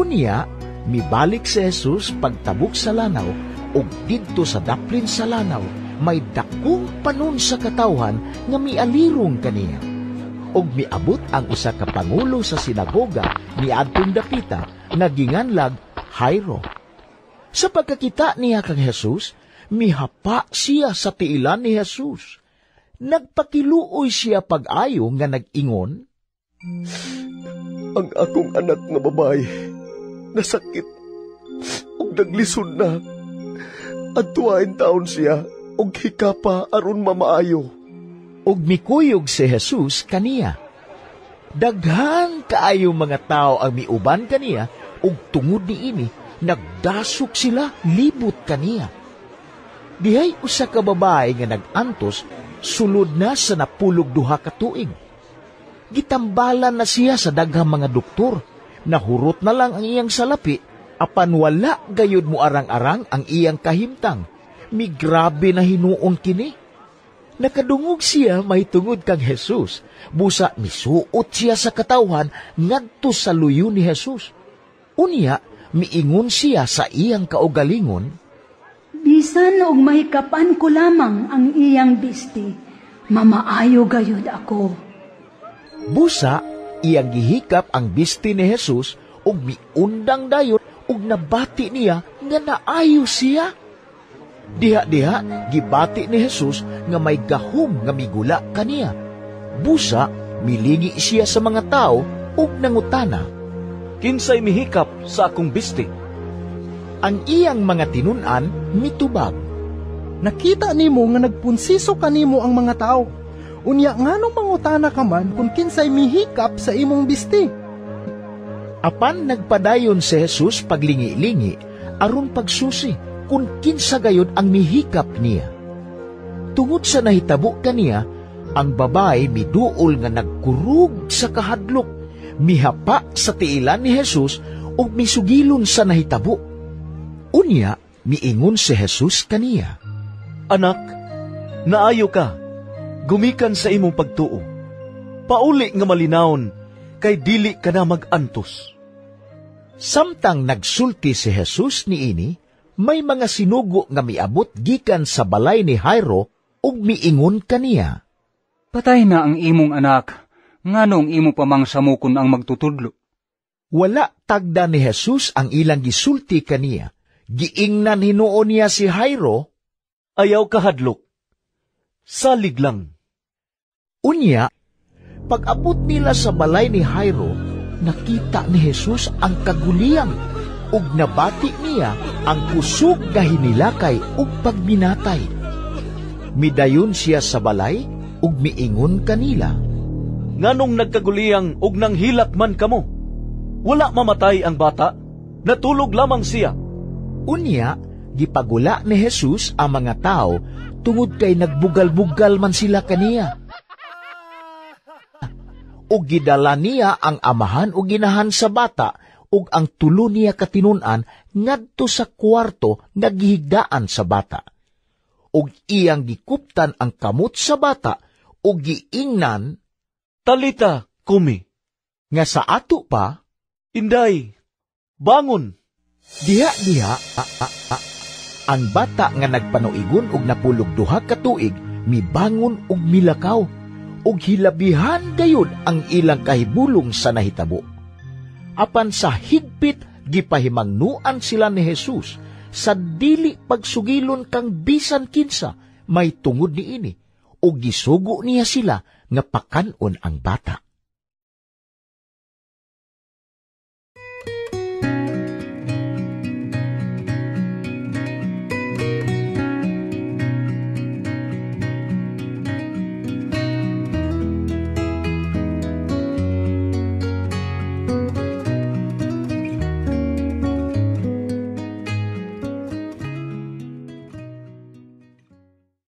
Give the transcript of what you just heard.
Unya, mibalik si Jesus pagtabok sa lanaw, ug didto sa daplin sa lanaw, may dakong panon sa katawhan nga mialirong kaniya. Ug miabot ang usa ka pangulo sa sinagoga niadtong dapita nga ginganlag Jairo. Sa pagkakita niya kang Jesus, mihapa siya sa tiilan ni Jesus. Nagpakiluoy siya pag-ayo nga nag-ingon, "Ang akong anak nga babae nasakit ug naglisod na. Adtuain taon siya ug hikapa aron mamaayo." Ug mikuyog si Jesus kaniya. Daghan kaayo mga tao ang miuban kaniya ug tungod niini nagdasok sila libot kaniya. Dihay usa ka babae nga nag-antos sulod na sa 12 ka tuig. Gitambalan na siya sa daghang mga doktor. Nahurot na lang ang iyang salapi, apan wala gayud mo arang-arang ang iyang kahimtang. Migrabe na hinuon kini. Nakadungog siya mahitungod kang Jesus. Busa misuot siya sa katawhan ngadto sa luyo ni Jesus. Unya, miingon siya sa iyang kaugalingon, "Bisan og mahikapan ko lamang ang iyang bisti, mamaayo gayud ako." Busa, iyang gihikap ang bisti ni Jesus ug miundang dayon ug nabati niya nga naayo siya. Diha-diha, gibati ni Jesus nga may gahom nga migula kaniya. Busa, milingi siya sa mga tao ug nangutana, "Kinsay mihikap sa akong bisti?" Ang iyang mga tinun-an mitubag, "Nakita nimo nga nagpunsiso kanimo ang mga tao. Unya nganong mangutana ka man kung kinsay mihikap sa imong bisti?" Apan nagpadayon si Jesus paglingi-lingi aron pagsusi kung kinsa gayud ang mihikap niya. Tungod sa nahitabo kaniya, ang babae miduol nga nagkurog sa kahadlok, mihapa sa tiilan ni Jesus ug misugilon sa nahitabo. Unya, miingon si Jesus kaniya, "Anak, naayo ka, gumikan sa imong pagtuo. Pauli nga malinawon, kay dili ka na mag-antos." Samtang nagsulti si Jesus niini, may mga sinugo nga miabot gikan sa balay ni Jairo ug miingon kaniya, "Patay na ang imong anak, nganong imo pa mang samukon ang magtutudlo?" Wala tagda ni Jesus ang ilang gisulti kaniya. Giingnan hinuon niya si Jairo, "Ayaw kahadlok. Salig lang." Unya, pag-abot nila sa balay ni Jairo, nakita ni Jesus ang kaguliyang ug nabati niya ang kusog nga hinilakay ug pagminatay. Midayon siya sa balay ug miingon kanila, "Nganong nagkaguliyang ug nanghilak man kamo? Wala mamatay ang bata, natulog lamang siya." Unya, gipagula ni Jesus ang mga tao tungod kay nagbugal-bugal man sila kaniya. Ug gidala niya ang amahan ug ginahan sa bata ug ang tulo niya katinun-an ngadto sa kwarto nga gihigdaan sa bata. Ug iyang gikuptan ang kamot sa bata ug giingnan, "Talita kumi," nga sa ato pa, "Inday, bangon." Diha-diha, ang bata nga nagpanuigon og 12 ka tuig, mibangon og milakaw, ug hilabihan gayud ang ilang kahibulong sa nahitabo. Apan sa higpit gipahimangnuan sila ni Jesus sa dili pagsugilon kang bisan kinsa may tungod niini, ug gisugo niya sila nga pakan-on ang bata.